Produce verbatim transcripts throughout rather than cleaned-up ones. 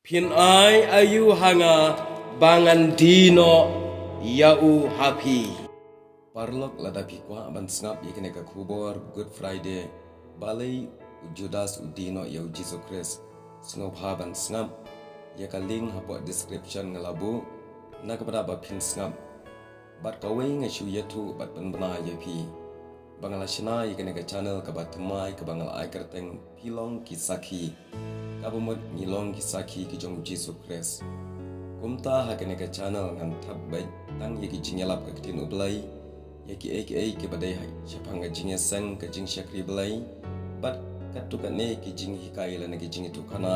Phin ai aïu ha nga ba ngan die noh ïa u ha phi? Paralok, lada phi kwah ban sngap ïa kane ka khubor Good Friday, balei u Judas u die noh ïa u Jisu Khrist, sngewbha ban sngap ïa ka link hapoh description nga la buh, na ka bynta ba phin sngap. Bad kawei, nga shu ïathuh bad pynbna ïa phi ba nga la shna ïa kane ka channel kaba thymmai kaba nga la ai kyrteng Phi Long Ki Sakhi. Kaba mut ngi long ki sakhi ki jong u Jisu Khrist. Kumta ha kane ka channel ngan thep beit tang ïa ki jingïalap ka ktien u Blei, ïa kiei kiei kiba dei ha shaphang ka jingïaseng, ka jingshakri Blei, bad katto katne ki jinghikai lane ki jingïathuhkhana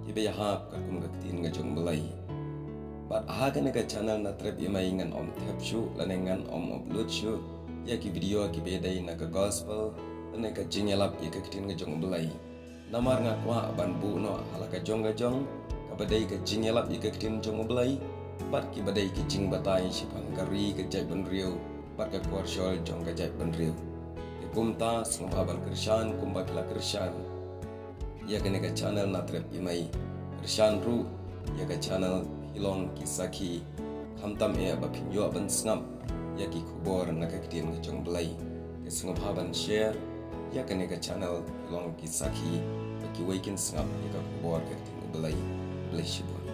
kiba ïahap katkum ka ktien ka jong u Blei. Bad ha kane ka channel Na Trep I Mei ngan ym thep shuh lane ngan ym upload shuh ïa ki video kiba dei na ka gospel lane ka jingïalap ïa ka ktien ka jong u Blei. Namar nga kwah ban buh noh ha la ka jong ka jong kaba dei ka jingïalap ïa ka ktien jong u Blei, bad kiba dei ki jingbatai shaphang ka ri ka jaitbynriew bad ka khubor jong ka jaitbynriew. Te kumta sngewbha ban kyrshan kumba phi la kyrshan ïa kane ka channel Na Trep I Mei. Kyrshan ruh ïa ka channel Phi Long Ki Sakhi, khamtam eh ba phin ïoh ban sngap ïa ki khubor na ka ktien ka jong u Blei. Te sngewbha ban share ïa kane ka channel Phi Long Ki Sakhi ba kiwei kin sngap ïa ka khubor ka ktien u Blei. Bless you.